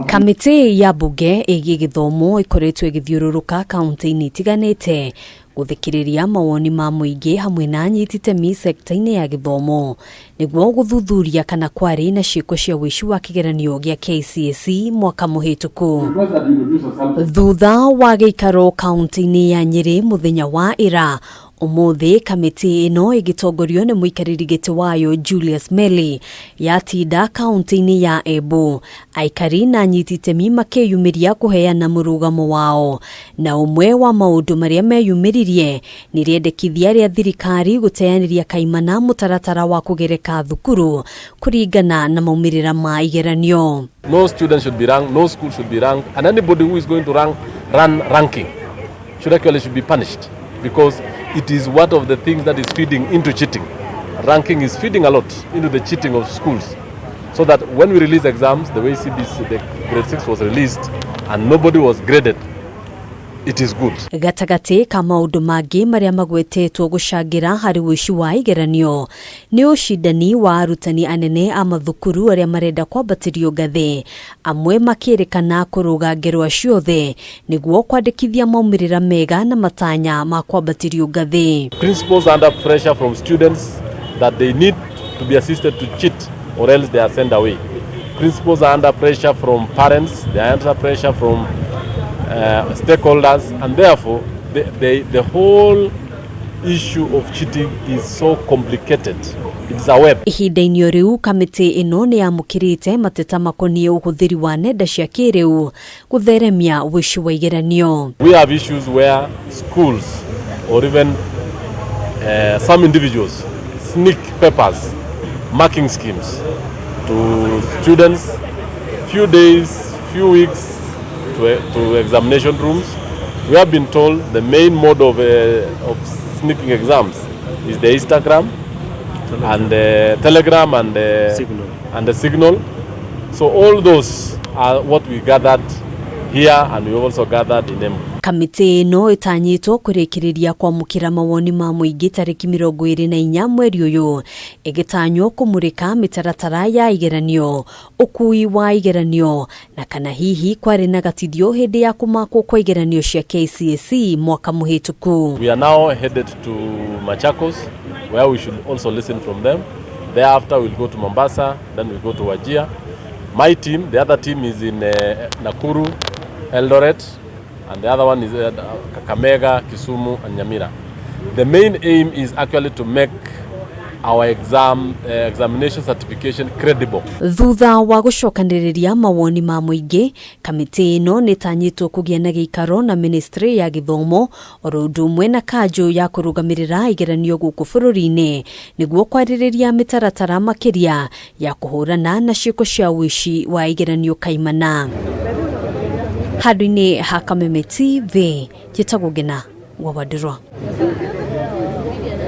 Kamĩtĩ ya mbunge ĩgiĩ gĩthomo ĩkoretwo ĩgĩthiũrũrũka kaunti-inĩ itiganĩte gũthikĩrĩria mawoni ma mũingĩ hamwe na anyiti itemi sekta-inĩ ya gĩthomo nĩguo gũthuthuria kana kwarĩ na ciĩko cia ũici wa kĩgeranio gĩa KCSE mwaka mũhĩtũku. Thutha wa gĩikaro kaunti-inĩ ya Nyĩrĩ mũthenya wa ĩra, ũmũthĩ kamĩtĩ ĩno ĩgĩtongorio nĩ mũikarĩri gĩtĩ wayo Julius Melly yatinda kaunti-inĩ ya Embu, aikari na anyiti itemi makĩyumĩria kũheana mũrũgamo wao, na ũmwe wa maũndũ marĩa meyumĩririe nĩ rĩendekithia rĩa thirikari gũteanĩria kaimana mũtaratara wa kũgereka thukuru kũringana na maumĩrĩra ma igeranio. No student should be ranked, no school should be ranked, and anybody who is going to run ranking should actually should be punished, because it is one of the things that is feeding into cheating. Ranking is feeding a lot into the cheating of schools. So that when we release exams, the way CBC, the grade 6 was released and nobody was graded, it is good. Gatagatĩ ka maũndũ mangĩ marĩa magwetetwo gũcangĩra harĩ ũici wa igeranio nĩ ũcindani wa arutani anene a mathukuru arĩa marenda kwambatĩrio ngathĩ, amwe makĩrĩkana kũrũga ngerwa ciothe nĩguo kwandĩkithia maumĩrĩra mega na matanya ma kwambatĩrio ngathĩ. Principals are under pressure from students that they need to be assisted to cheat or else they are sent away. Principals are under pressure from parents, they are under pressure from stakeholders, and therefore the whole issue of cheating is so complicated. It's a web. Ihinda-inĩ o rĩu, kamĩtĩ ĩno nĩ yamũkĩrĩte mateta makoniĩ ũhũthĩri wa nenda cia kĩrĩu gũtheremia ũici wa igeranio. We have issues where schools or even some individuals sneak papers, marking schemes to students few days, few weeks to examination rooms. We have been told the main mode of sneaking exams is the Instagram and the Telegram and the Signal. And the Signal. So all those are what we gathered here, and we also gathered in Embu. Kamĩtĩ ĩno ĩtanyĩtwo kũrĩkĩrĩria kwamũkĩra mawoni ma mũingĩ tarĩki 24 mweri ũyũ, ĩgĩtanywo kũmũrĩka mĩtaratara ya igeranio, ũkui wa igeranio na kana hihi kwarĩ na gatithio hĩndĩ ya kũmakwo kwa igeranio cia KCSE mwaka mũhĩtũku. We are now headed to Machakos, where we should also listen from them. Thereafter, we'll go to Mombasa, then we go to Wajir. My team, the other team is in Nakuru, Eldoret, and the other one is Kakamega, Kisumu, and Nyamira. The main aim is actually to make our examination certification credible. Thutha wa gũcokanĩrĩria mawoni ma mũingĩ, kamĩtĩ ĩno nĩ ĩtanyĩtwo kũgĩa na gĩikaro na ministry ya gĩthomo oro ũndũ ũmwe na kanjũ ya kũrũgamĩrĩra igeranio gũkũ bũrũri-inĩ nĩguo kwarĩrĩria mĩtaratara makĩria ya kũhũrana na ciĩko cia ũici wa igeranio kaimana. Handũ-inĩ ha Kameme TV, njĩtagwo Ngina wa Wandirwa.